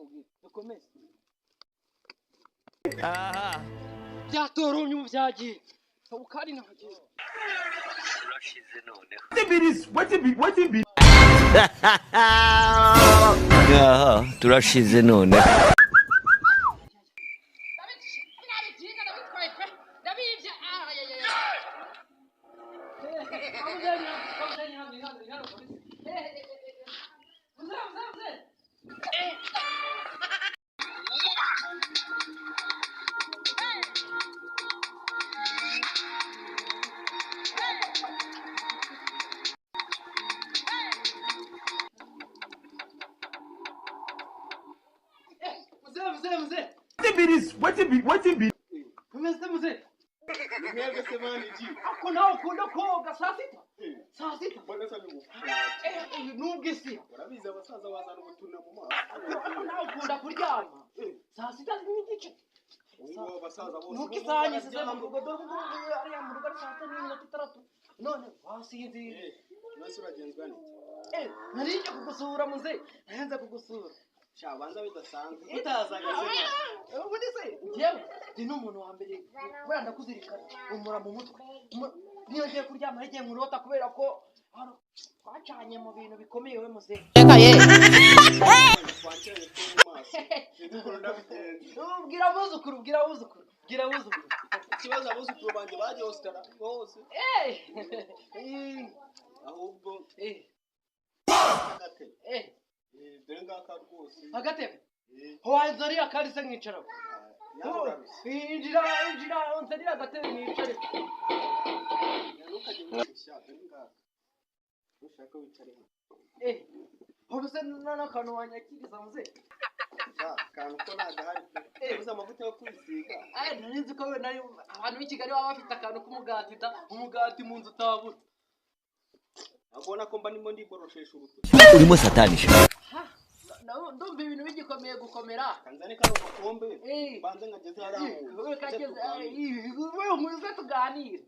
Kamubwire dukomeze. Byatoromye ubu, byagiye ubu kandi nahageze. Turashize noneho. Wetin be this? Wetin be wetin be Aha, turashize noneho. Ndabijinga, ndabitwaye pe, ndabibye. Ayayaya. Muzehe, muzehe, muzehe! Wetin be this? Wetin be wetin be Bimeze, muzehe? Mwebwe se bana iki? Ako nawe ukunda koga saa 6, saa 6. Mbona se ni Nubwo isi Urabizi, abasaza bazana ubutuna mu maso. Ako nawe ukunda kuryama saa 6 n'igice. Ubu ngubu abasaza bose Nuko ubu isaha nyisize mu bararyama. rugo, dore ubu ngubu ariya mu rugo ari saa 6 n'iminota 6, none wasinziriye. Eh, none se uragenzwa n'iki? Nari nje kugusura, muzehe, nahenze kugusura. Sha, banza bidasanzwe utazaga se? Ubundi se njyewe ndi n'umuntu wa mbere wenda ndakuzirikana, umura mu mutwe. Niyo ngiye kuryama hari igihe nkurota, kubera ko hano twacanye mu bintu bikomeye, we muzehe. Twakiranye two mu maso, sinzi ukuntu ndabigenza. Bwira abuzukuru, bwira abuzukuru, bwira abuzukuru. Ikibazo, abuzukuru banjye bagiye Australia bose. Ahubwo agatebe. Dore ngaka rwose. Agatebe? Eh. Wanzanira kandi se nkicaraho? Nawe urarushye. Injira, injira, unzanira agatebe nicare. Ntukajye wirushya, dore ngaka, nushaka wicare hano. Ubu se n'akantu wanyakiriza, muzehe? Sha, akantu ko ntagahari pe. Ubuze amavuta yo kwisiga. Ay, nari nzi ko wenda abantu b'i Kigali baba bafite akantu k'umugati da, umugati mu nzu utabura. Ntabwo ko mba ndimo ndiboroshesha urutoki. Urimo satanisha. Ha, ndumva ibintu bigikomeye gukomera. Kanzane kano gakombe. Banze nkageze hariya mu nzu. Wowe kageze, wowe muze tuganire.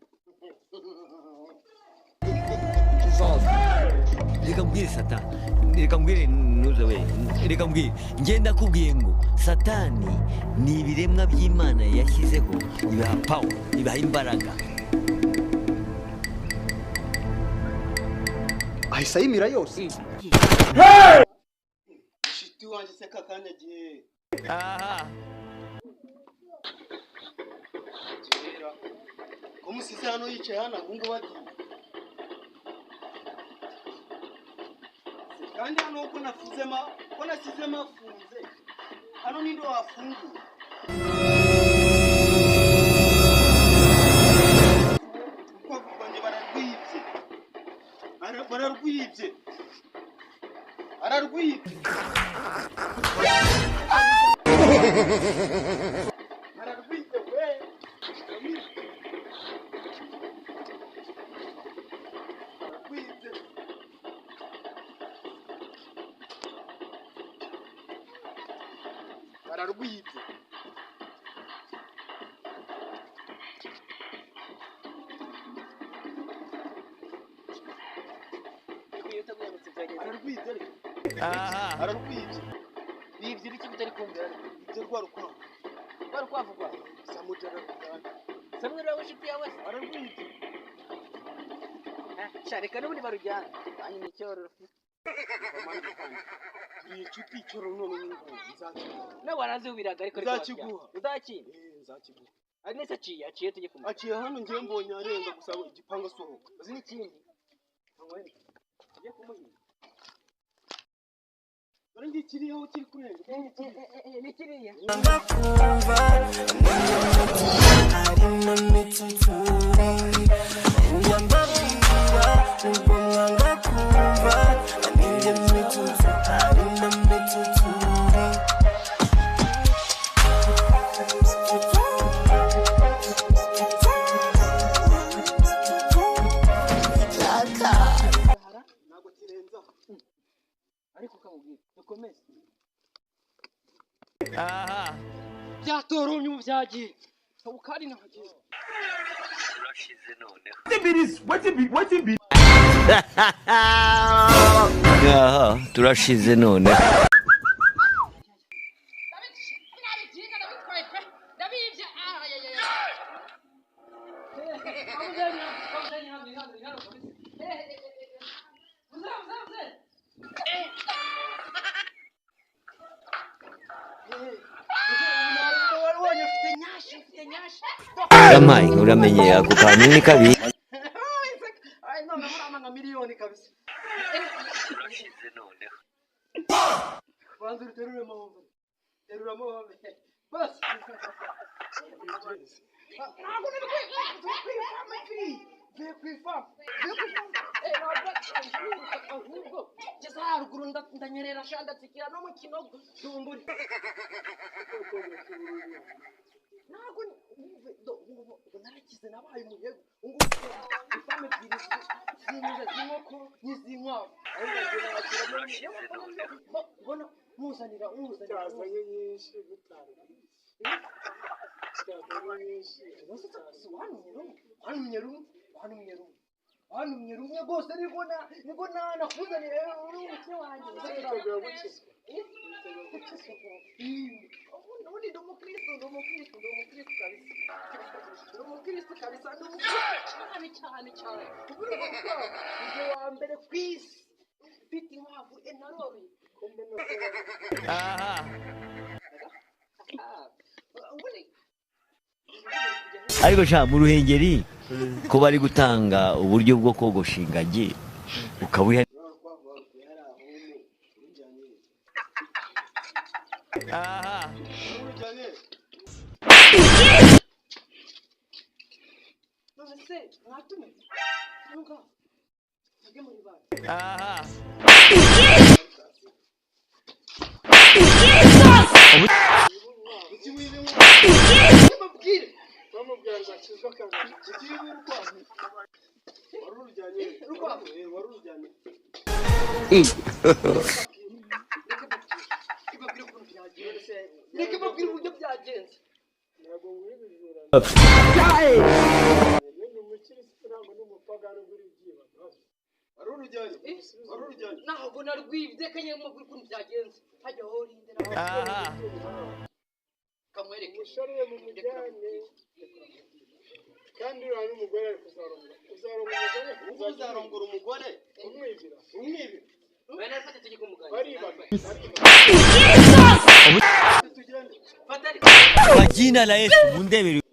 Reka mbwire satani, reka mbwire ntuze we, reka mbwire. Ngenda kubwiye ngo satani ni ibiremwa by'Imana yashyizeho, ibaha power, ibaha imbaraga. Ahise ayimira yose. Shiti wanjye se kakanya agiye kera ko musize hano yicaye hano, ubu ngubu agiye. Kandi hano ko nasizemo, ko nasizemo afunze hano, ninde wafunguye? Urukwavu rwanjye bararwibye. Bararwibye, ararwibye, ararwibye we! Ararwibye. Ararwibye. Ararwibye ariko. Ararwibye. Bibye ibiki bitari kumbwira? Ibyo rwa rukwavu. Rwa rukwavu rwawe? Samuja ararujyana. Samweli wawe, inshuti yawe se? Ararwibye. Sha, reka n'ubundi barujyana hanyuma icyororo. Turi inshuti, icyororo none n'inkunzi nzakiguha. Nawe warazubiraga ariko reka. Nzakiguha. Uzakina? Eh, nzakiguha. Ari nese aciye, aciye tujye kumenya. Aciye hano, ngiye mbonye arenga gusa igipangu asohoka. Uzi n'ikindi? Tujye kumuhinga. Dore ngikiri aho kiri kurenga. Ni kiriya. Ndakumva ari na mituturi, njya mbabwira ubwo mwanga kumva ninjye mitutu ari na mituturi. Ntabwo kirenza aho. Ariko ukamubwira dukomeze. Byatoromye ubu, byagiye ubu kandi nahageze. Turashize noneho. Wetin be this? Wetin be wetin be Aha, turashize noneho. Yamaye uramenye ako kantu ni kabi. Ay, none murama nka miliyoni kabisa. Urashize noneho. Banza uterure move. Terura move. Bas. Ntabwo nari kwifama kwi. Ahubwo ngeze haruguru ndanyerera sha ndatsikira no mu kinogo dumburi. Ntabwo ubu narakize nabaye umuhego. Ubu ifamu ebyiri z'inyuze z'inkoko n'iz'inkwavu. Mbona muzanira Cyazanye nyinshi gutanga. Wantumye rumwe wantumye rumwe rwose nibwo nakuzaniye uri umukire wanjye. Witegura gukizwa. Ubundi ndi umukristo kabisa. Ndi umukristo kabisa, ndi umukristo cyane cyane cyane. Ubundi ndi uwa mbere ku isi mfite inkwavu naroroye. Ubundi Ariko sha mu Ruhengeri ko bari gutanga uburyo bwo kogosha ingagi ukaba uri none se mwatume nunga mujye muri banki. Mbabwire Bamubwira ngo akizwe akanga. Wari urujyanye. Urukwavu. Wari urujyanye. Reka ukuntu byagenze. Reka mbabwire uburyo byagenze. Ntabwo ngura ibijura. Ni umukirisitu ntabwo ni umupagani ugura ibyiba. Wari urujyanye. Wari urujyanye. Ntabwo narwibye kanye mbabwire ukuntu byagenze. Hajya aho urinde kamwereke. Umusore we mumujyane. Kandi uriya n'umugore ari kuzarongora. Uzarongora umugore. Uzarongora umugore. Umwibira. Umwibira. Baribana. Tugende. Kwa jina la Yesu mundebere.